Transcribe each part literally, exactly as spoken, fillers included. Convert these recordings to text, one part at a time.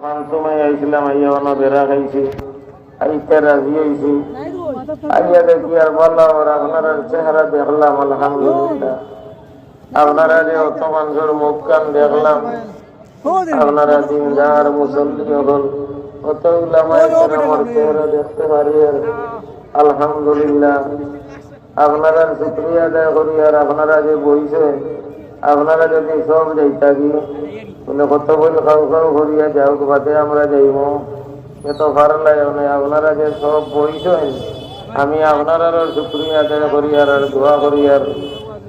পান সময় আইছিলাম, আইয়া অনো বেড়া খাইছি, আইতে রাজি হইছি। আইয়া দেখি আর ভালা, আর আপনারার চেহারা দেখলাম, আলহামদুলিল্লাহ। আপনারা যে অত মানুষের মুখ কান দেখলাম, আপনারা দিনদার মুসল্লি অকল, অত উলামায়ে কেরামর চেহারা দেখতে পারি আর আলহামদুলিল্লাহ। আপনারার শুকরিয়া আদায় করি আর আপনারা যে বইছেন, আপনারা যদি সব যাইতা কি, বলে কত বই খাও খাও করিয়া যাও, বাদে আমরা যাইমু। এত পারলাই অনে আপনারা যে সব বইছেন, আমি আপনারারও শুকরিয়া আদায় করি আর, আর দোয়া করি আর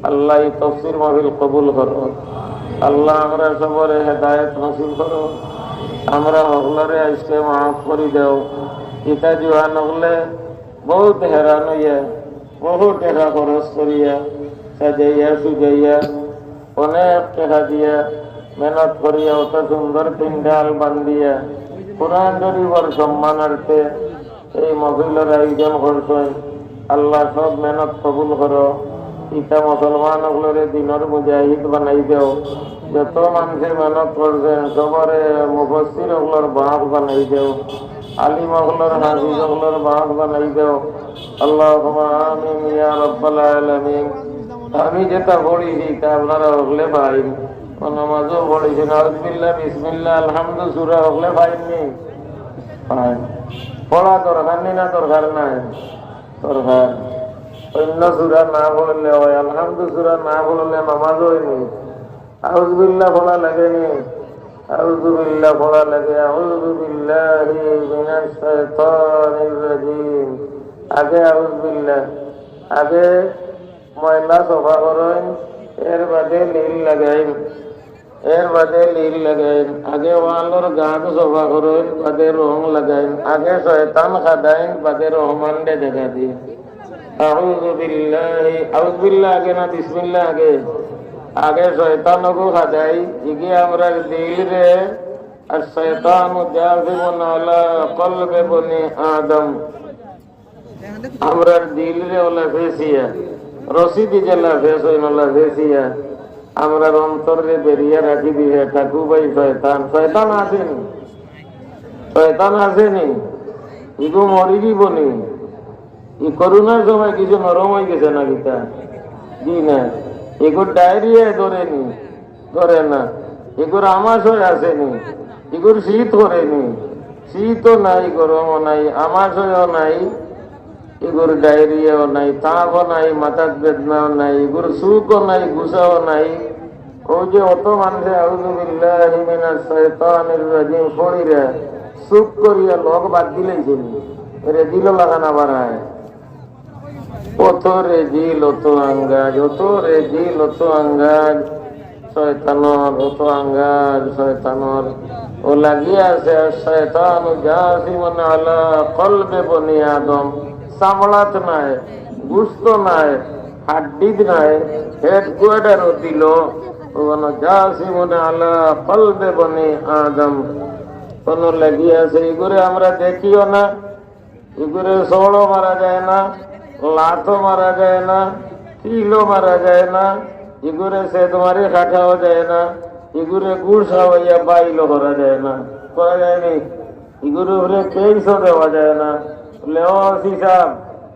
আল্লাহ এই তফসির মাহফিল কবুল করো। আল্লাহ আমরা সবরে হেদায়েত নসিব করো। আমরা হকলরে আজকে মাফ করি দাও। ইতা জুয়ান হকলে বহুত হেরান হইয়া, বহু টেকা খরচ করিয়া, সাজাইয়া সুজাইয়া, অনেক টেকা দিয়া, মেহনত করিয়া, অত সুন্দর প্যান্ডেল বান্ধিয়া, কোরআন শরীফর সম্মানার্থে এই মাহফিলর আয়োজন করছইন। আল্লাহ সব মেহনত কবুল করো। ইতা মুসলমান হকলরে দিনর মুজাহিদ বানাই দেও। যত মানুষে মেহনত করছেন, সবরে মুফাসসির হকলর বাপ বানাই দেও। আলিম হকলর, হাফিজ হকলর বাপ বানাই দেও। আল্লাহুম্মা আমিন ইয়া রাব্বাল আলামিন। আমি যেটা পড়িছি, তা আপনারা হকলে পাইন। ও নামাজও পড়িছেন, আউযুবিল্লাহ, বিসমিল্লাহ, আলহামদু সূরা হকলে পাইননি? পাইন। পড়া দরকার নি না দরকার নাই? দরকার। অন্য সূরা না পড়লে হয়, আলহামদু সূরা না পড়লে নামাজ হয়নি। আউযুবিল্লাহ পড়া লাগেনি? আউযুবিল্লাহ পড়া লাগে, আউযুবিল্লাহি মিনাশ শাইতানির রাজিম। আগে আউযুবিল্লাহ, আগে ময়লা সফা করইন, এর বাদে নীল লাগাইন, এর বাদে নীল লাগাইন। আগে ওয়ালর গাগ সফা করইন, বাদে রং লাগাইন। আগে শয়তান খাদাইন, বাদে রহমানরে দেখা দিন। আউযুবিল্লাহি, আউযুবিল্লাহ আগে না বিসমিল্লাহ আগে? আগে শয়তানগু খাদাই, ইগে আমরার দিলরে, আর শয়তানু জাসিমুন আলা কলবে বনি আদম। আমরার দিলরে ওলা ফেসিয়া, রশি দি যেলা ফেসইন ওলা ফেসিয়া, আমরার অন্তররে বেরিয়া রাখি দিছে, ঠাকু ভাই শয়তান। শয়তান আছেনি? শয়তান আছেনি? ইগু মরি দিবনি? ই করোনার সময় কিছু নরম হয়ে গেছে না কিতা? জি না। এগুর ডায়রিয়া ধরেনি, ধরে না। এগুর আমাশয় আছেনি, এগুর শীত করেনি। শীতও নাই, গরমও নাই, আমাশয়ও নাই। এগুর ডায়রিয়াও নাই, তাপও নাই, মাথার বেদনাও নাই, এগুর সুখও নাই, গুছাও নাই। ওই যে অত মানুষে আউযুবিল্লাহি মিনাশ শাইতানির রাজিম পড়িরা, চুপ করিয়া লগ বাদ দিলেই চলি। রেজিল লাগানা বাড়ায়। অত রেজিল, অত আঙ্গাজ, অত রেজিল, অত আঙ্গাজ। শয়তানর অত আঙ্গাজ, শয়তানর। ও লাগিয়া আছে, আর শয়তান জাসিমুন আলা কলবে বনি আদম। চামড়াত নাই, গুস্ত নাই, হাড্ডিত নাই, হেডকোয়ার্টারও দিল। ও জাসিমুন আলা কলবে বনি আদম। কোন লাগিয়া আছে, এগুরে আমরা দেখিও না। ইগুরে চড়ও মারা যায় না, লাতও মারা যায় না, তিলও মারা যায় না, ইগুরে সেদ মারি খাটাও যায় না, ইগুরে ঘুষ খাওয়াইয়া বাইলও করা যায় না, করা যায়নি? ইগুর উপরে কেসও দেওয়া যায় না। বলে, "ও ওসি সাহেব,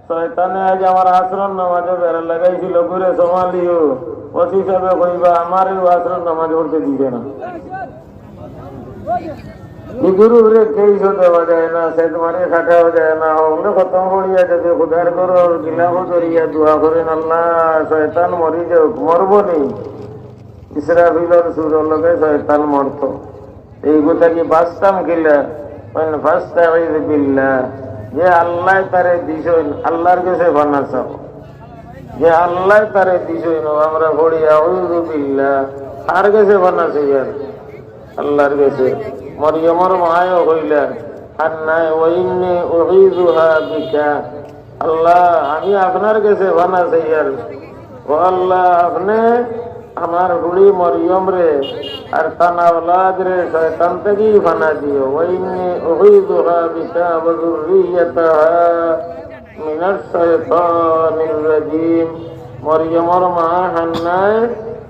শয়তানে আজ আমার আসরর নামাজও বেড়া লাগাইছিল, ঘুরে সমালিও।" ওসি সাহেবে কইবা, "আমারেও আসরর নামাজ পড়তে দিবে না।" ইগুর উপরে কেসও দেওয়া যায় না, সেদ মারি খাটাও যায় না। অগুলো খতম করিয়া যদি খুদার ঘরর গিলাফও ধরিয়া দোয়া করেন, "আল্লাহ, শয়তান মরি যাউক", মরবো নি? ইসরাফিলর সুরর লগে শয়তান মরতো। এইগু থাকি বাঁচতাম কিলা? কইন, "ফাস্তাইজ বিল্লাহ।" যে আল্লাহ তারে দিছইন, আল্লাহর গেছে পানা চাও। যে আল্লাহ তারে দিছইন, আমরা পড়ি, "আউযু বিল্লাহ।" কার গেছে পানা চাইয়ার? আল্লাহর গেছে। মরিয়মর মায়ও কইলা, "হান্নায় ওয়া ইন্নী উঈযুহা বিকা।" আল্লাহ, আমি আপনার গেছে পানা চাইয়ার। ও আল্লাহ, আপনে আমার ফুড়ি মরিয়মরে আর তান আওলাদরে শয়তান থাকি পানা দিও। "ওয়া ইন্নী উঈযুহা বিকা ওয়া যুররিয়াতাহা মিনাশ শাইতানির রাজিম।" মরিয়মর মা হান্নায়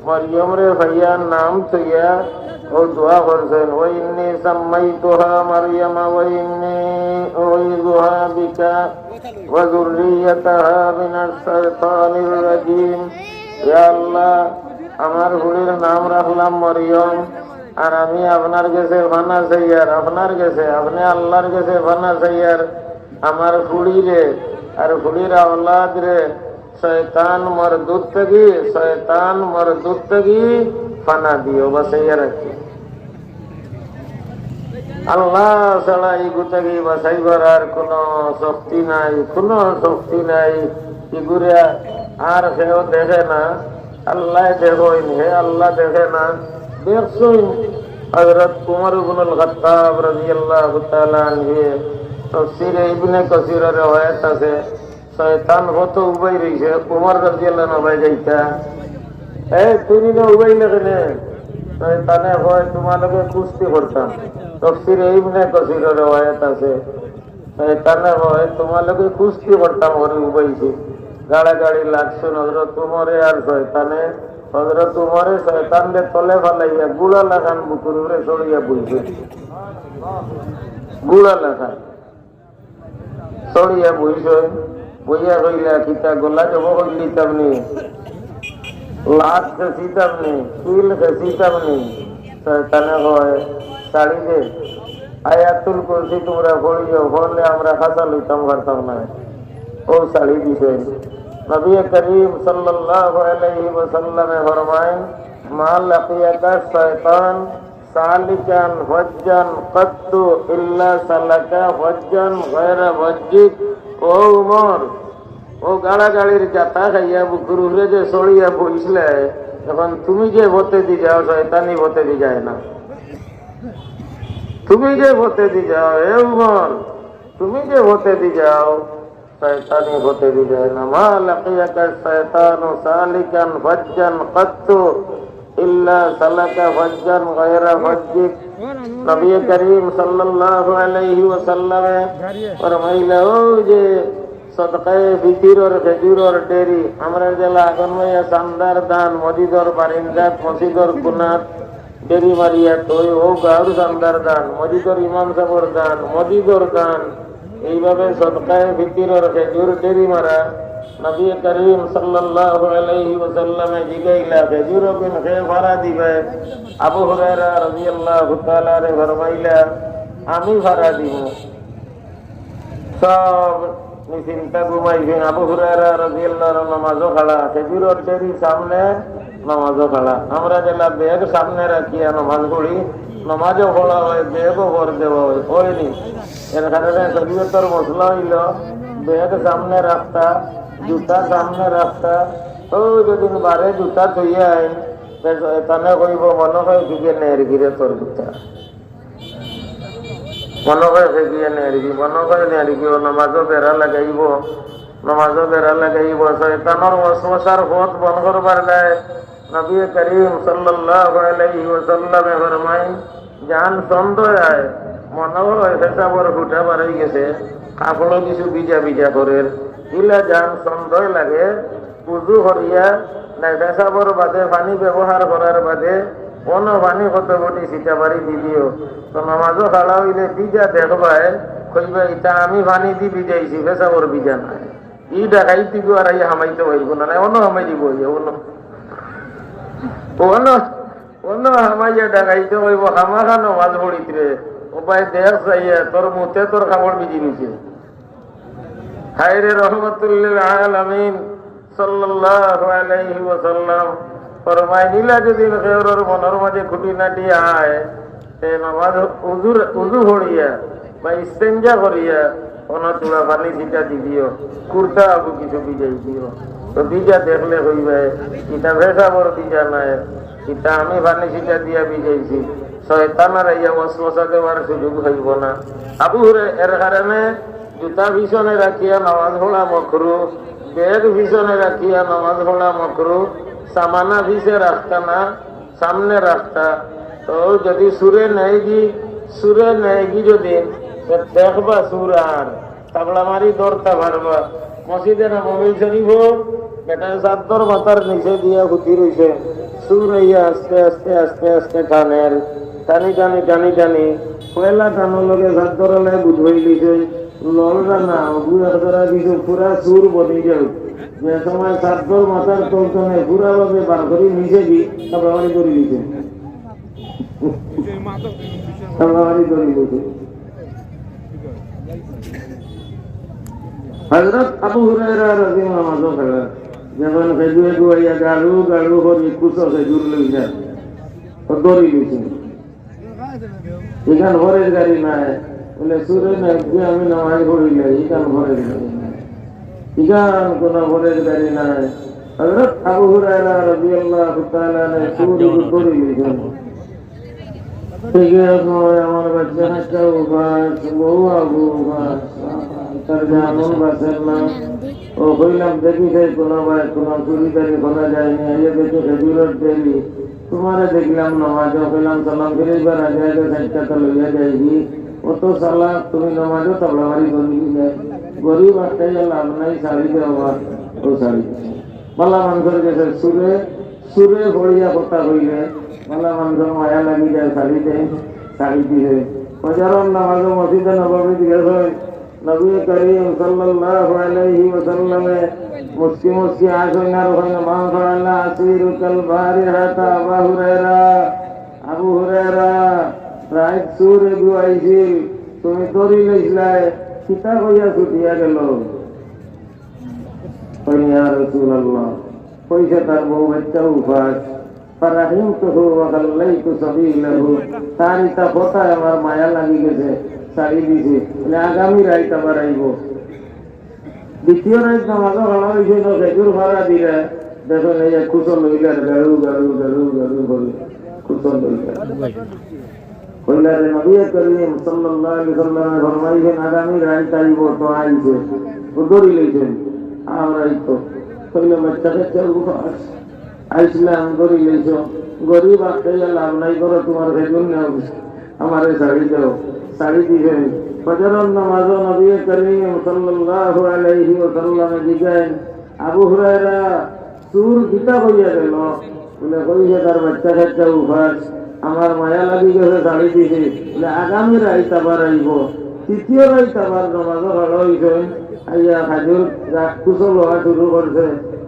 মরিয়মরে পাইয়া নাম থইয়া ও দোয়া করছইন, "ওয়া ইন্নী সাম্মাইতুহা মারইয়ামা ওয়া ইন্নী উইযুহা বিকা ওয়া যুররিয়াতাহা মিনাশ শাইতানির রাজীম।" ইয়া আল্লাহ, আমার ফুড়ির নাম রাখলাম মরিয়ম, আর আমি আপনার গেছে পানা চাইয়ার, আপনার গেছে, আপনে আল্লাহর গেছে পানা চাইয়ার, আমার ফুড়িরে আর ফুড়ির আওলাদরে শয়তান মরদুদ থাকি, শয়তান মরদুদ থাকি পানা দিও, বাঁচাইয়া রাখিও। আল্লাহ ছাড়া ইগু থাকি বাঁচাইবার আর কোনো শক্তি নাই, কোনো শক্তি নাই। ইগুরে আর কেউ দেখে না, আল্লায় দেখইন, হে আল্লাহ দেখে না, দেখছইন। হযরত উমর ইবনুল খাত্তাব রাদিয়াল্লাহু তাআলা আনহু, তাফসীরে ইবনে কাসীরর রেওয়ায়াত আছে, শয়তান কত উবাই রইছে, উমর রাদিয়াল্লাহু আনহু উবাই যাইতা। "এ, তুমি না উবাইলে কেনে?" শয়তানে কয়, "তোমার লগে কুস্তি করতাম।" তাফসীরে ইবনে কাসীরর রেওয়ায়াত আছে, শয়তানে কয়, "তোমার লগে কুস্তি করতাম করি উবাইছি।" গাড়াগাড়ি লাগছইন হযরত উমরে আর শয়তানে। হযরত উমরে শয়তানরে তলে ফালাইয়া গুড়া লাখান বুকুর উপরে চড়িয়া বইছে। গুড়া লাখান। চড়িয়া বইছইন, বইয়া কইলা, "কিতা গলা জবো কইলিতাম নি? লাত খেছিতাম নি? কিল খেছিতাম নি?" শয়তানে কয়, "ছাড়ি দে, আয়াতুল কুরসি তুমরা পড়িও, পড়লে আমরা খাসা লইতাম পারতাম না।" ও ছাড়ি দিছইন। নবী করিম সাল্লাল্লাহু আলাইহি ওয়াসাল্লামে ফরমাইন, "মা লাকিয়াকা শায়তান সালিকান ফাজ্জান কাত্তু ইল্লা সালাকা ফাজ্জান গায়রা ফাজ্জিক।" ও উমর, ও গাড়াগাড়ির জাতা খাইয়া বুকুর উপরে যে চড়িয়া বইছলে, এখন তুমি যে পথেদি যাও, শয়তানি পথেদি যায় না। তুমি যে পথেদি যাও, এ উমর, তুমি যে পথেদি যাও, শয়তানি পথেদি যায় না। "মা লাকিয়াকা শায়তানু সালিকান ফাজ্জান কাত্তু ইল্লা সালাকা ফাজ্জান গায়রা ফাজ্জিক।" নবী করিম সাল্লাল্লাহু আলাইহি ওয়াসাল্লামে ফরমাইলা, ও যে সদকায়ে ফিতিরর খেজুরর ডেরি, আমরা যেলা আগন মাইয়া চান্দার দান, মসজিদর বারিন্দাত, মসজিদর কুনাত, ডেরি মারিয়া থই, ও গাউর চান্দার দান, মসজিদর ইমাম সাবর দান, মসজিদর দান, এইভাবে সদকায়ে ফিতিরর খেজুর ডেরি মারা। নবী করিম সাল্লাল্লাহু আলাইহি ওয়াসাল্লামে জিগাইলা, "খেজুর অগুন কে ফারা দিবে?" আবু হুরায়রা রাদিয়াল্লাহু তাআলা আনহু ফরমাইলা, "আমি ফারা দিমু।" সব নিশ্চিন্তা ঘুমাইছইন। আবু হুরায়রা রাদিয়াল্লাহু আনহু নামাজো খাড়া, খেজুরর ডেরির সামনে নামাজো খাড়া। আমরা যেলা ব্যাগ সামনে রাখিয়া নামাজ পড়ি, নামাজও পড়া অয়, ব্যাগও ভর দেওয়া অয়, অয়নি? এর কারণে শরীয়তর মসলা অইলো ব্যাগ সামনে রাখতা, জুতা সামনে রাখতা। ও যেদিন বারে জুতা থইয়া আইন, তে শয়তানে কইবো, "মনো কয় ফিকে নেরগিরে তোর জুতা।" মনো কয় ফেকিয়ে নেরগি, মনো কয় নেরগি, ও নমাজো বেড়া লাগাইবো, নমাজো বেড়া লাগাইবো। শয়তানর ওয়াসওয়াসার পথ বন্ধ করবার দায় নবী করিম সাল্লাল্লাহু আলাইহি ওয়াসাল্লামে ফরমাইন, যান সন্দেহ আয়, মনো কয় পেশাবর ফুটা বার অই গেছে, কাপড়ও কিছু ভিজা ভিজা করের, ইলা যান সন্দেহ লাগে, উজু করিয়া, নাই পেশাবর বাদে পানি ব্যবহার করার বাদে অনো পানি কত বটি ছিটা মারি দি দিও। তো নমাজো খাড়া অইলে ভিজা দেখবায়, কইবা, "ইতা আমি পানি দি ভিজাইছি, পেশাবর ভিজা নায়।" ই ডাকাইত দিবো আর আইয়া হামাইতো পারবো না, নাই অনো হামাই দিবো, ইয়া অনো। অনো, অনো হামাইয়া ডাকাইতো কইবো, "খামাখা নমাজ পড়িত রে, ও ভাই দেখ চাইয়া, তোর মুতে তোর কাপড় ভিজি নিছে।" হায়রে রহমতুল্লিল আলামিন সাল্লাল্লাহু আলাইহি ওয়াসাল্লাম ফরমাইন, ইলা যদি কেউরর মনর মাঝে খুঁটিনাটি আয়, তে নমাজ উজুর, উজু পড়িয়া বা ইস্তেঞ্জা করিয়া অনো তুলা পানি ছিটা দি দিও, কুর্তা আবু কিছু ভিজাই দিও। তো ভিজা দেখলে কইবায়, "ইতা পেশাবর ভিজা নায়, ইতা আমি পানি ছিটা দিয়া ভিজাইছি।" শয়তান আর আইয়া ওয়াসওয়াসা দেওয়ার সুযোগ পাইবো না। আবু হুরে-, এর কারণে জুতা পিছনে রাখিয়া নামাজ পড়া মকরু, ব্যাগ পিছনে রাখিয়া নামাজ পড়া মকরু, সামানা পিছে রাখতা না, সামনে রাখতা। তো যদি চুরে নেয়গি, চুরে নেয়গি যদি, তো দেখবা চুর আর তাবলা মারি ধরতা পারবা। মসজিদে নববী শরীফো বেটায় চাদর মাথার নিচে দিয়া হুতি রইছে, সুর আইয়া আস্তে আস্তে আস্তে আস্তে টানের, টানি টানি টানি টানি, পয়লা টানর লগে চাদ্দর আলায় বুঝ পাইলিছে, লড়রা না, অগু একদারা দিছে, পুরা সুর বনি যাউক। যে সময় চাদ্দর মাথার তল তনে পুরা ভাবে বার করি নিচে দি, তারপরে ধরি দিছে। তাড়াতাড়ি করি বসে। হযরত আবু হুরায়রা রাদিয়াল্লাহু আনহু কইলা, যখন খেজুরে দুয়াইয়া গাড়ু গাড়ু করি কুচো খেজুর লইলা, তো দড়ি দিছে। ইখান ফরজ গাড়ি নায়, বলে সুরে না যে আমি নামাজ পড়িলে, ইখান ফরজ গাড়ি নায়। ইখান কোনো ফরজ গাড়ি নায়। হযরত আবু হুরায়রা রাদিয়াল্লাহু তাআলা আনহু সুরে দড়ি দিছে। ঠিক আছে, আমার বাচ্চা কাচ্চা উপাস, বউ আবু উপাস, তার জামুন বাসের না। ও কইলাম, দেখি সেই কোনো ভাই, কোনো চুরিদারি করা যায়নি, আইয়া দেখি খেজুরর ডেলি। তোমারে দেখলাম নমাজও, কইলাম, সালাম ফিরে এবার আগে আগে সাইডটা তো লইয়া যাইবি। অত সালা তুমি নমাজও তাবলাবাড়ি করি দিলে। গরিব আটকাইয়া লাভ নাই, ছাড়ি দেওয়া, ও ছাড়ি দিছে। বালা মানুষের গেছে সুরে, সুরে পড়িয়া কথা কইলে, বালা মানুষের মায়া লাগি যায়, ছাড়ি দেয়, ছাড়ি দিবে। ফজরর নামাজও মসজিদে নববীত গেছে, নবী করিম সাল্লাল্লাহু আলাইহি ওয়াসাল্লামে মুস্কি মুস্কি আসইন আর কইন, "মা ফাআলা আসিরুকাল বারিহাতা আবা হুরায়রা।" আবু হুরায়রা, রাইত সুরে দুয়াইছিল, তুমি দড়ি লইছিলায়, কিতা কইয়া ছুটিয়া গেল? কইন, "ইয়া রাসূলুল্লাহ, কইছে তার বউ বাচ্চা উপাস, ফারাহিমতুহু ওয়া খাল্লাইতু সাবিলাহু, তার ইতা কথায় আমার মায়া লাগি গেছে, ছাড়ি দিছি, বলে আগামী রাইত আবার আইব।" দ্বিতীয় রাইত নামাজও খাড়া হইছে, তো খেজুর ফাড়া দিলে, দেখেন এই এক কুশল হইলে আর গাড়ু গাড়ু গাড়ু গাড়ু করে কুশল হইলে। কইলা রে নবী করিম সাল্লাল্লাহু আলাইহি ওয়াসাল্লামে ফরমাইছেন, "আগামী রাইত আইব, তো আইছে।" ও দড়ি লইছেন, আর আইতো। কইলা, "বাচ্চা কাচ্চা উপাস, আইছিলাম, দড়ি লইছো। গরিব আটকাইয়া লাভ নাই, করো তোমার বেগুন নেও, আমারে ছাড়ি দাও।" ছাড়ি দিবেন। ফজরর নামাজও নবী করিম সাল্লাল্লাহু আলাইহি ওয়াসাল্লামে জিগাইন, "আবু হুরায়রা, চুর কিতা কইয়া গেল?" বলে, "কইছে তার বাচ্চা কাচ্চা উপাস, আমার মায়া লাগি গেছে, ছাড়ি দিছি।" বলে, "আগামী রাইত আবার আইব।" তৃতীয় রাইত আবার নামাজও খাড়া হইছেন, আইয়া খাজুর গাছ কুশল হওয়া শুরু করছে,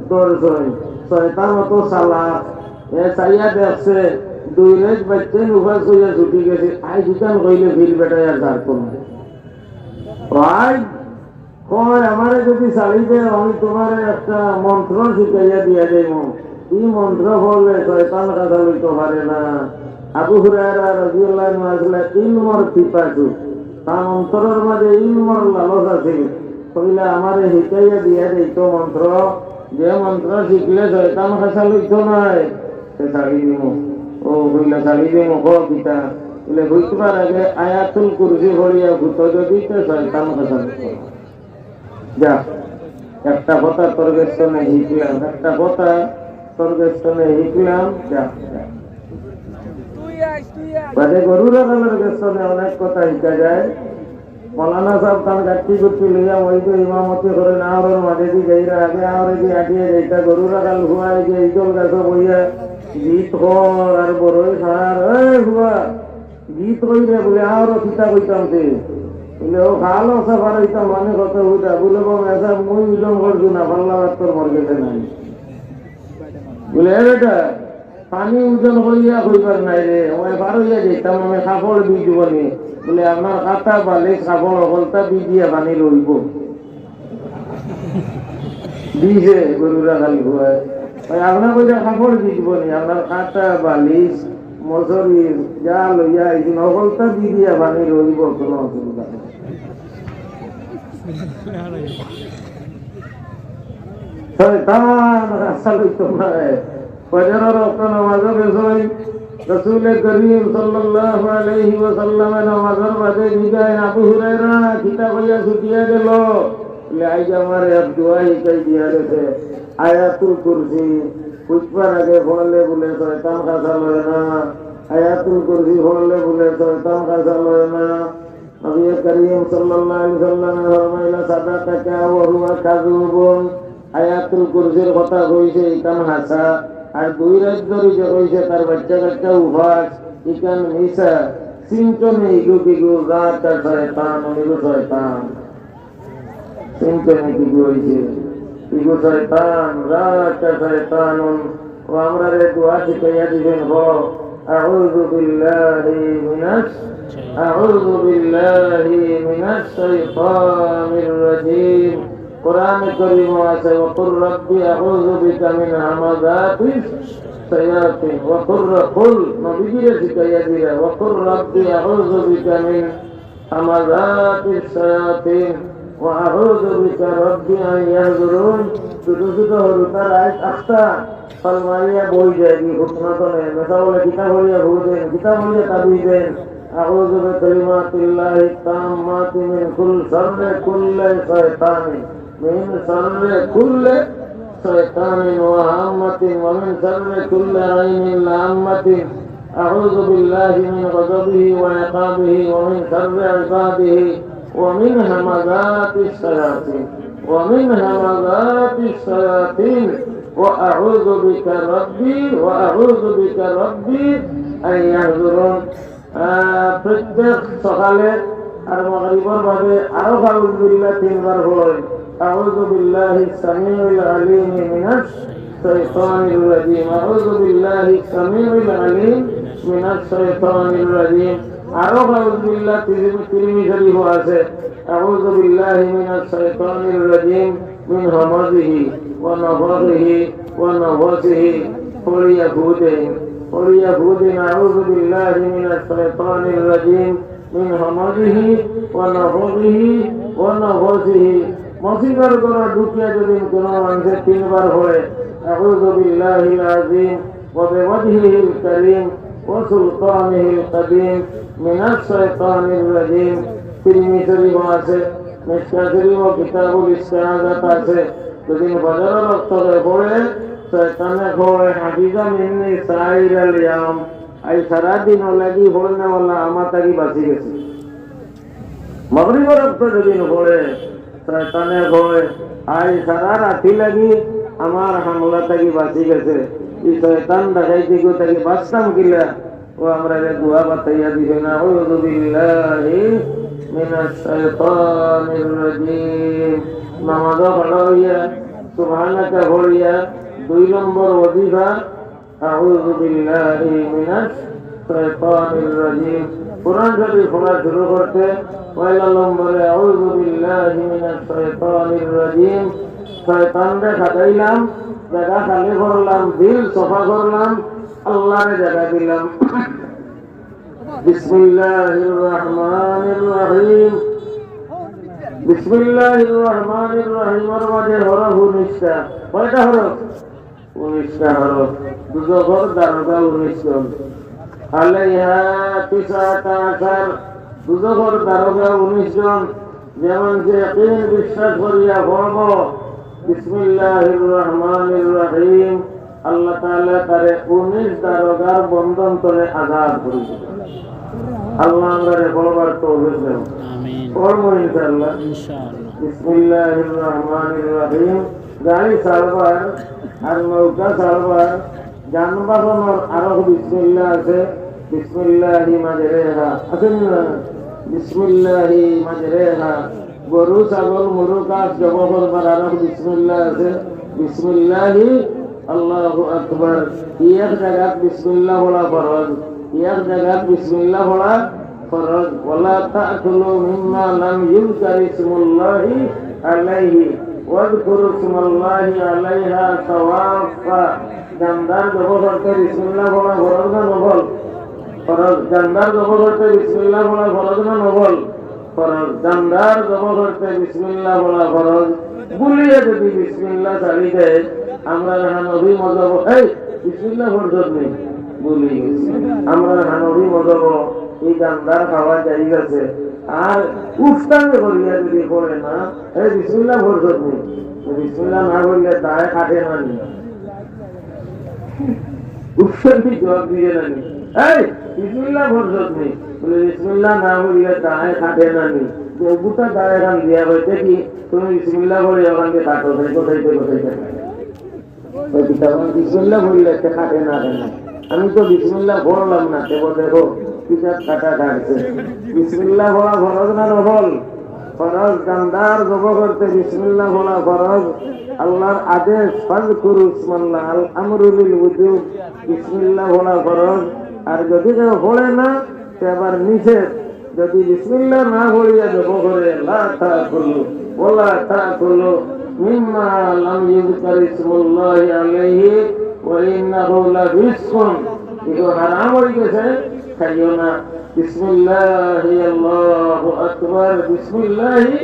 ধরছেন। শয়তান অত চালাক, এ চাইয়া দেখছে, দুই রাইত বাচ্চাইন উপাস হইয়া ছুটি গেছে, আই দুকান কইলে ভিড় বেটায় আর ছাড়তো না। ভাই, কয়, "আমারে যদি ছাড়ি দেও, আমি তোমারে একটা মন্ত্র শিখাইয়া দিয়া যাইব। এই মন্ত্র পড়লে শয়তান কাছা লইতে পারে না।" আবু হুরায়রা রাদিয়াল্লাহু আনহু আসলে ইলমর পিপাসু, তার অন্তরের মাঝে ইলমর লালস আছে। কইলা, "আমারে শিখাইয়া দিয়া যাইতো মন্ত্র, যে মন্ত্র শিখলে শয়তান কাছা লইতো নায়, সে ছাড়ি দিমু।" ও কইলা, "ছাড়ি দিমু, ক কিতা?" বলে, "বুঝতে পারে আগে আয়াতুল কুরসি পড়িয়া ভূত যদি তো শয়তান কাছা লইতো নায়।" যা, একটা কথা তোর গেছ তনে শিখলাম, একটা কথা তোর গেছ তনে শিখলাম, যা, যা। বাদে গরু রাখালের গেছ তনে অনেক কথা শিখা যায়। মৌলানা সাহেব তান গাঠি গুঠি লইয়া মসজিদে ইমামতি করে, নাওরর মাঝে দি যাইরা, আগে আওরে দি আটিয়া যাইতা, গরু রাখাল হুয়া এই যে ইজল গাছো বইয়া গীত কর আর বড়ই খার, "এই হুয়া, গীত কইরে?" বলে, "আওরো কিতা কইতাম তে?" বলে, "ও খালো সাফার হইতাম, মানে কত হুদা।" বলে, "বাবা, এসা মুই উজন করছু না, পাল্লা বাত্তর মর গেছে নাই।" বলে, "এ বেটা, পানি উজন করিয়া কইবার নাই রে, ওই পার হইয়া যাইতাম, আমি কাপড় ভিজবো নি।" বলে, "আপনার কাতা বালিশ কাপড় হকলতা ভিজিয়া পানি রইব।" দিছে গরু রাখাল হুয়ায়। ভাই, আপনার কইটা কাপড় ভিজবো নি, আপনার কাতা বালিশ, মশারি, যা লইয়া আইছেন, হকলতা ভিজিয়া পানি রইব, কোনো অসুবিধা নেই। শয়তান রাস্তা লইতো নায়। ফজরর ওয়াক্ত নামাজও গেছইন। রাসূলে করিম সাল্লাল্লাহু আলাইহি ওয়াসাল্লামে নামাজর বাদে জিগাইন, "আবু হুরায়রা, কিতা কইয়া ছুটিয়া গেল?" বলে, "আইজ আমার এক দোয়া শিখাই দিয়া গেছে, আয়াতুল কুরসি, খুতবার আগে পড়লে বলে শয়তান কাছা লয় না, আয়াতুল কুরসি পড়লে বলে শয়তান কাছা লয় না।" নবী করিম সাল্লাল্লাহু আলাইহি ওয়াসাল্লামে ফরমাইলা, "সাদাকাকা ওয়া হুয়া কাযুবুন।" আয়াতুল কুরসির কথা কইছে, ইখান হাছা। আর দুই রাইত ধরি যে কইছে তার বাচ্চা কাচ্চা উপাস, ইখান মিছা, চিনছনি ইগু কিগু, যাতা শয়তান, ইগু শয়তান। চিনছনি কিগু অইছে? ইগু শয়তান, যাতা শয়তান। ও আমরারে দোয়া শিখাইয়া দিবেন, হ, أعوذ بالله من الش-، أعوذ بالله من الشيطان الرجيم। কোরআনে করিমো আছে, وقل رب أعوذ بك من همزات الشياطين। وقل ر-، قل, নবীজিরে শিখাইয়া দিলা, وقل رب أعوذ بك من همزات الشياطين وأعوذ بك رب أن يحضرون। ছোট ছোট হুরুতার আয়াত আখতা, ফলমাইয়া বই যায়, কি ঘটনা তো নেই। মেসা বলে, কিতা বলিয়া ভূতেন, কিতা বলিয়া তাবিজেন। أعوذ بكلمات الله التامات من كل شر كل شيطان، من شر كل شيطان وهامة، ومن شر كل عين لامة. أعوذ بالله من غضبه وعقابه ومن شر عباده ومن همزات الشياطين، ومن همزات الشياطين، وأعوذ بك ربي، وأعوذ بك ربي أن يحضرون। আহ, প্রত্যেক সকালে আর মাগরিবর বাদে আরো আউযু বিল্লাহ তিনবার পড়েন। أعوذ بالله السميع العليم من الشيطان الرجيم। أعوذ بالله السميع العليم من الشيطان الرجيم। আরো আউযু বিল্লাহ তিরমি-, তিরমিজি শরীফ আছে। أعوذ بالله من الشيطان الرجيم من همزه ونفخه ونفثه। পড়িয়া ফু দেন, পড়িয়া ফু দেন, أعوذ بالله من الشيطان الرجيم من همزه ونفخه ونفثه। মসজিদর ঘরো ঢুকিয়া যদি কোনো মানুষে তিনবার পড়ে, أعوذ بالله العظيم وبوجهه الكريم وسلطانه القديم من الشيطان الرجيم। তিরমিজি শরীফ আছে, মিশকাত শরীফ ও কিতাবুল ইস্তিআযাত আছে। যদি ফজরর ওয়াক্তে পড়ে, শয়তানে কয়, "হাফিজা মিন্নি সাইরাল ইয়াউম।" আইজ সারা দিন লাগি পড়নেওয়ালা আমার থাকি বাঁচি গেছে। মাগরিবর ওয়াক্তে যদি পড়ে, শয়তানে কয়, "আইজ সারা রাতি লাগি আমার হামলা থাকি বাঁচি গেছে।" ই শয়তান ডাকাইত থাকি বাঁচতাম কিলা? ও আমরারে দোয়া বাতাইয়া দিবেন, أعوذ بالله من الشيطان الرجيم। নামাজো খাড়া অইয়া, সুবহানাকা পড়িয়া, দুই নম্বর ওজিফা, أعوذ بالله من الشيطان الرجيم। কোরআন শরীফ পড়া শুরু করতে পয়লা নম্বরে أعوذ بالله من الشيطان الرجيم। শয়তানরে খাটাইলাম, জাগা খালি করলাম, দিল সাফা করলাম, আল্লাহরে জাগা দিলাম। بسم الله الرحمن الرحيم। বিসমিল্লাহির রহমানির রহিমর মাঝে হরফ উনিশটা। কয়টা হরফ? উনিশটা হরফ। দুজখর দারোগা উনিশ জন। আলাইহা তিসআতা আশার। দুজখর দারোগা উনিশ জন। যেমন যে ইয়াকিন বিশ্বাস করিয়া পড়ব, বিসমিল্লাহির রহমানির রহিম, আল্লাহ তাআলা তারে উনিশ দারোগার বন্ধন তনে আজাদ করি দিবা। আল্লাহ আমরারে পড়বার তৌফিক দেন। আমিন। পড়ব ইনশাআল্লাহ। ইনশাআল্লাহ। বিসমিল্লাহির রহমানির রহিম। গাড়ি চালবার আর নৌকা চালবার যানবাহনর আরো বিসমিল্লাহ আছে। বিসমিল্লাহি মাজরেহা। আছে নি না? বিসমিল্লাহি মাজরেহা। গরু, ছাগল, মুরগ, হাঁস জব করবার আরো বিসমিল্লাহ আছে। বিসমিল্লাহি আল্লাহু আকবার। এক জাগাত বিসমিল্লাহ পড়া ফরজ, এক জাগাত বিসমিল্লাহ পড়া ফরজ। ওয়ালা তাকুলু মিম্মা লাম ইউযকার ইসমুল্লাহি আলাইহি ওয়াযকুরু ইসমাল্লাহি আলাইহা সাওয়াফা। জানদার জব করতে বিসমিল্লাহ পড়া ফরজ না নফল? ফরজ। জানদার জব করতে বিসমিল্লাহ পড়া ফরজ না নফল? ফরজ। জানদার জব করতে বিসমিল্লাহ পড়া ফরজ। ভুলিয়া যদি বিসমিল্লাহ ছাড়ি দেয়, আমরার হানফি মজহব, এই বিসমিল্লাহ ফরজ নি? ভুলি গেছি। আমরার হানফি মজহব এই জানদার খাওয়া জায়েজ আছে। আর উফতানি করিয়া যদি পড়ে না, এই বিসমিল্লাহ ফরজ নি? বিসমিল্লাহ না পড়লে দায় কাটে না নি? উফতানি জবাব দিয়ে না নি? এই বিসমিল্লাহ ফরজ নি? বলে, বিসমিল্লাহ না পড়লে দায় কাটে না নি? যে গুতা দায় খান দিয়া কয়, দেখি, তুমি বিসমিল্লাহ পড়ে ওখান দিয়ে কাটো, তাই কোথায়, কোথায়, কোথায়? ওই কিতাব বিসমিল্লাহ বললে একটা কাটে না কেন? আমি তো বিসমিল্লাহ পড়লাম না, কেবল দেখো কিতাব কাটা কাটছে। বিসমিল্লাহ পড়া ফরজ না নফল? ফরজ। জানদার জব করতে বিসমিল্লাহ পড়া ফরজ। আল্লাহর আদেশ, ফাযকুরু ইসমাল্লাহ, আল আমরু লিল উজুব, বিসমিল্লাহ পড়া ফরজ। আর যদি কেউ পড়ে না, সে আবার নিষেধ। যদি বিসমিল্লাহ না পড়িয়া জব করে, লা তাকুলু, ওয়ালা তাকুলু মিম্মা লাম ইউযকার ইসমুল্লাহি আলাইহি ওয়া ইন্নাহু লাফিসকুন, এগুলো হারাম হয়ে গেছে, খাইও না। বিসমিল্লাহি আল্লাহু আকবার, বিসমিল্লাহি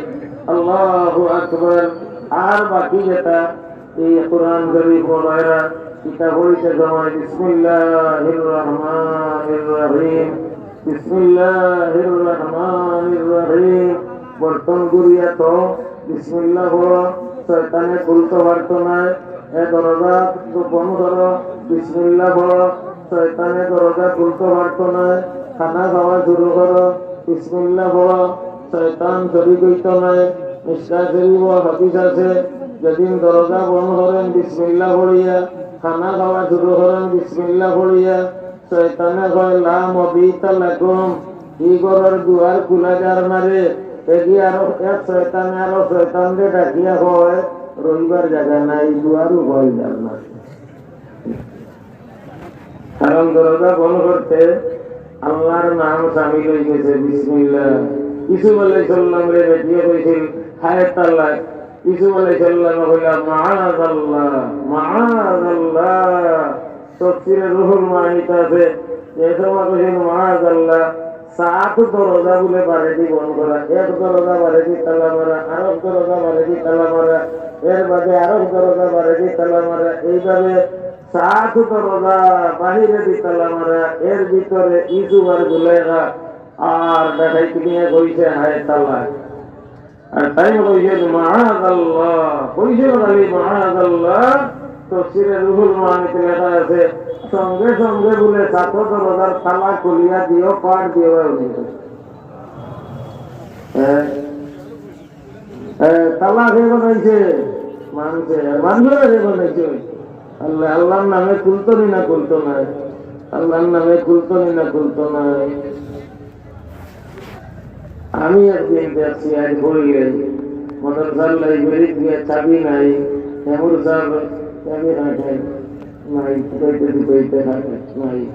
আল্লাহু আকবার। আর বাকি যেটা এই কোরআন শরীফ পড়ায়রা, এটা পড়িতে সময় বিসমিল্লাহির রহমানির রহিম, বিসমিল্লাহির রহমানির রহিম। বর্তন ঘুরিয়া তো বিসমিল্লাহ পড়ো, শয়তানে খুলতে পারতো না। এ দরজা বন্ধ করো, বিসমিল্লাহ পড়ো, শয়তানে দরজা খুলতে পারতো না। খানা খাওয়া শুরু করো, বিসমিল্লাহ পড়ো, শয়তান শরিক হইতো নায়। মিশকাত শরীফো হাদিস আছে, যেদিন দরজা বন্ধ করেন বিসমিল্লাহ পড়িয়া, খানা খাওয়া শুরু করেন বিসমিল্লাহ পড়িয়া, শয়তানে কয়, "লা মাবিতা লাকুম", ই ঘরর দুয়ার খুলা যার না রে। এগি আরো এক শয়তানে আরো শয়তানরে ডাকিয়া কয়, "রইবার জাগা নাই, দুয়ারও খোলা যার না।" কারণ দরজা বন্ধ করতে আল্লাহর নাম শামিল হয়ে গেছে, বিসমিল্লাহ। ইউসুফ আলাইহিস সালামরে বেটিয়ে কইছিল, "হায় তালাক।" ইউসুফ আলাইহিস সালামে কইলা, "মাআযাল্লাহ, মাআযাল্লাহ।" তফসিরে রুহুল মাআনিত আছে, যে সময় কইছিল, "মাআযাল্লাহ", সাত দরজা বুলে বারেদি বন্ধ করা, এক দরজা বারেদি তালা মারা, আরক দরজা বারেদি তালা মারা, এর বাদে আরক দরজা বারেদি তালা মারা, এইভাবে সাত দরজা বাহিরেদি তালা মারা, এর ভিতরে ইউসুফ আর জুলেখা আর ডাকাইত নিয়া কইছে, "হায় তালাক।" আর তাইন কইছে, "মাআযাল্লাহ।" কইছে খালি, "মাআযাল্লাহ।" তফসিরে রুহুল মাআনিত লেখা আছে, সঙ্গে সঙ্গে বুলে সাত দরজার তালা খুলিয়া দিও, পাট দিও, হ্যাঁ। এ, তালা কে বানাইছে? মানষে। আর মানষরে কে বানাইছে? আল্লাহ। আল্লাহর নামে খুলতো নি না খুলতো নায়? আল্লাহর নামে খুলতো নি না খুলতো নায়? আমি একদিন দেখছি, আজ বললেন, মাদ্রাসার লাইব্রেরিত গিয়া চাবি নাই, মেমুর সাহেব চাবি রাখেন নাই, ফুটাইতে ফুটাইতে রাখেন নাই।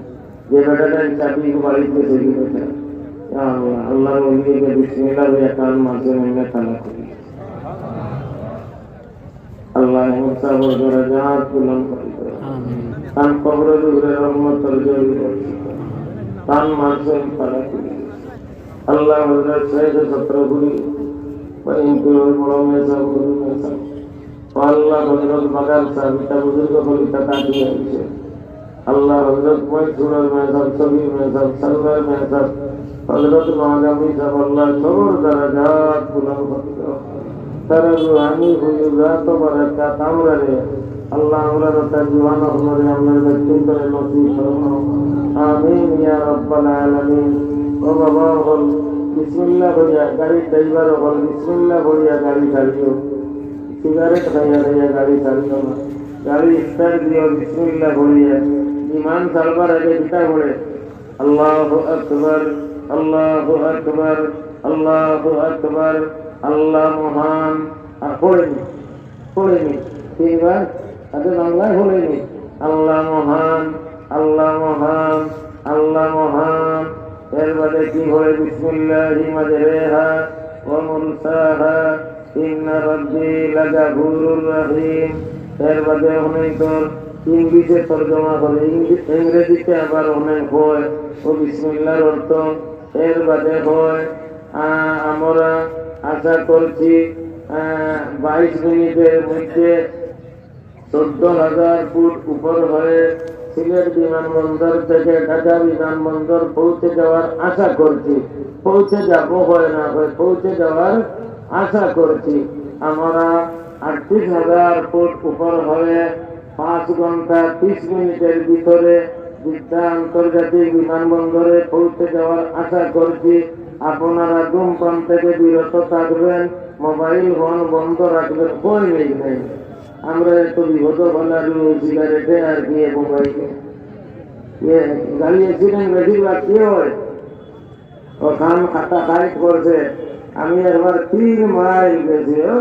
যে বেটাটা এই চাবি বাড়িতে চলে গেছে, ইয়া আল্লাহ, আল্লাহর ওলি যে বিসমিল্লাহ বলে কান মারছে, এমনি তালা খুলি। আল্লাহ মুস্তাফার দরজাত বুলন্দ করে দেন। আমিন। তান কবরের উপরে রহমতের জল বর্ষিত। তান মারছে তালা খুলি। আল্লাহ হযরত শেখ সত্রপুরি, বা এমপি বড় মেসাব, গুরু মেসাব। ও আল্লাহ হযরত বাগার সাহেব, এটা বুজুর্গ কলিতা তাকিয়ে আছে। আল্লাহ হযরত মহিষুরের মেসাব, ছবির মেসাব, সালুরের মেসাব, হযরত মাহজামি সাহেব, আল্লাহ সবর দরজাত বুলন্দ করে দেও। তারা রুহানি ফয়ুজাত ও বারাকাত আমরারে, আল্লাহ আমরার তার জুয়ান অকলরে আমরার ব্যক্তিত্বরে নসিব ফরমাও। আমিন ইয়া রাব্বাল আলামিন। ও বাবা অকল, বিসমিল্লাহ কইয়া, গাড়ির ড্রাইভার অকল, বিসমিল্লাহ কইয়া গাড়ি চালিও। সিগারেট খাইয়া খাইয়া গাড়ি চালিও না। গাড়ি স্টার্ট দিও বিসমিল্লাহ বলিয়া। ইমান ছাড়বার আগে কিতা পড়ে? আল্লাহু আকবার, আল্লাহু আকবার, আল্লাহু আকবার, আল্লাহ মহান। আর পড়েনি, পড়েনি। তিনবার, আগে বাংলায় পড়েনি। আল্লাহ মহান, আল্লাহ মহান, আল্লাহ মহান। এর বাদে কি পড়ে? বিসমিল্লাহি মাজরেহা ওয়া মুরসাহা, ইন্না রাব্বি লাগাফুরুর রাহিম। এর বাদে অনেক তোর ইংলিশে তর্জমা করে, ইংলি-, ইংরেজিতে আবার অনেক হয়, ও বিসমিল্লাহর অর্থ। এর বাদে হয়, আহ, আমরা আশা করছি, আহ, বাইশ মিনিটের মধ্যে চোদ্দ হাজার ফুট উপর হয়ে সিলেট বিমানবন্দর থেকে ঢাকা বিমানবন্দর পৌঁছে যাওয়ার আশা করছি। পৌঁছে যাব হয় না হয়, পৌঁছে যাওয়ার আশা করছি। আমরা আটত্রিশ হাজার ফুট উপর হয়ে পাঁচ ঘন্টা ত্রিশ মিনিটের ভিতরে জিদ্দা আন্তর্জাতিক বিমানবন্দরে পৌঁছে যাওয়ার আশা করছি। আপনারা ধূমপান থেকে বিরত থাকবেন, মোবাইল ফোন বন্ধ রাখবেন। কই নেই, নেই। আমরা এত বিপদ ফেলার সিগারেটে আর কি এ মোবাইলে। এ গাড়ি অ্যাক্সিডেন্ট বেশিরভাগ কি হয়? ও খান খাতা খাইট করছে। আমি একবার তিন মাইল গেছি, ও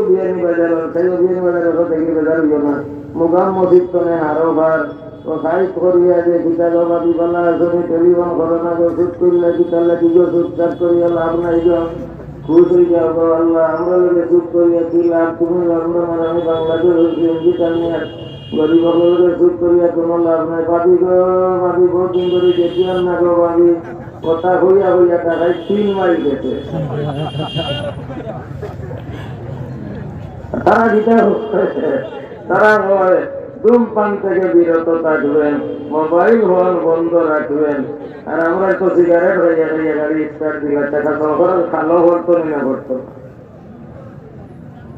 বিয়ানি বাজার, সেই বিয়ানি বাজার, ওখান থেকে বাজার হইল না। মুগাম মসজিদ তো নেই, আরো বার। ও খাইট করিয়া যে কিতা বাবা বিবালা আসনি, টেলিফোন করো না গো, চুপ করিয়া কিতা লাগি গো, চুপচাপ করিয়া লাভ নাই গো। খুশ হয়ে যাও গো আল্লাহ, আমরা লোকে চুপ করিয়া কি লাভ, তুমি আমরা মারানি বাংলাদেশ হয়েছি, এমনি জানি আর গরিব লোকে চুপ করিয়া কোনো লাভ নাই। ভাবি গো, ভাবি, বহুত দিন ধরে দেখি আর না গো, ভাবি। কথা হইয়া হইয়া টাকায় তিন মাইল গেছে। তারা যেটা, তারা হয় ধূমপান থেকে বিরত থাকবেন, মোবাইল ফোন বন্ধ রাখবেন। আর আমরা তো সিগারেট হইয়া হইয়া গাড়ি স্টার্ট দিলে টাকা সহকারে খালো করতো না করতো।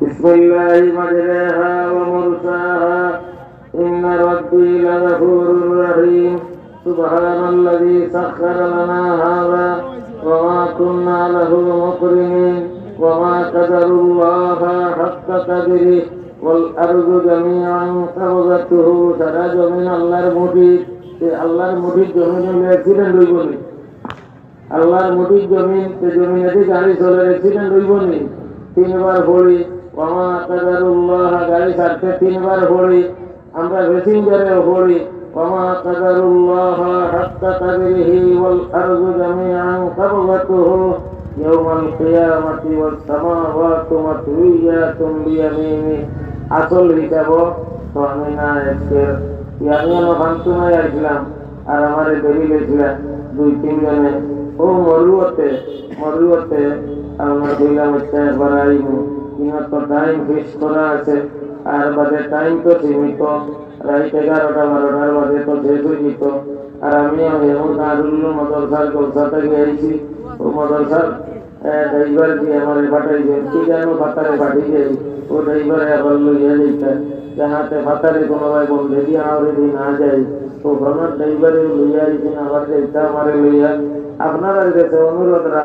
بسم الله مجريها ومرساها إن ربي لغفور رحيم. سبحان الذي سخر لنا هذا وما كنا له مقرنين وما قدروا الله حق قدره والأرض جميعا قبضته. সারা জমিন আল্লাহর মুঠিত। এই আল্লাহর মুঠিত জমিন অইলে অ্যাক্সিডেন্ট হইব নি? আল্লাহর মুঠিত জমিন, তে জমিনেদি গাড়ি চলের, অ্যাক্সিডেন্ট হইব নি? তিনবার পড়ি, ওয়া মা কাদারুল্লাহ, গাড়ি ছাড়তে তিনবার পড়ি, আমরা প্যাসেঞ্জারেও পড়ি, ওয়া মা কাদারুল্লাহ হাক্কা কাদরিহি ওয়াল আরদু জামিআন কাবদাতুহু ইয়াউমাল কিয়ামাতি ওয়াস সামাওয়াতু মাতউইয়াতুন বিয়ামিনিহি। আসল হিসাব তো আমি না আজকে, আমি আমার ফান্তুনায় আসলাম, আর আমারে ধরি লইছিলা দুই তিন জনে। ও মরুয়তে, মরুয়তে আমরা কইলাম, "আচ্ছা, একবার আইমু।" কিন্তু তো টাইম ফিক্স করা আছে, আর বাদে টাইম তো সীমিত, রাইত এগারোটা বারোটার বাদে তো শেষ হয়ে যেত। আর আমি এমন দারুল মাদ্রাসার জলসা থেকে আইছি, ও মাদ্রাসার এ, ড্রাইভার দিয়া আমারে পাঠাইছে, কি জানো পাতারে পাঠাই যাই, ও ড্রাইভারে আবার লইয়া যাইতা, যাহাতে পাতারে কোনো ভাই বন্ধে দিয়া আমারে দিয়ে না যাই, ও আমার ড্রাইভারে লইয়া আইছেন, আবার যাইতা আমারে লইয়া। আপনারার কাছে অনুরোধ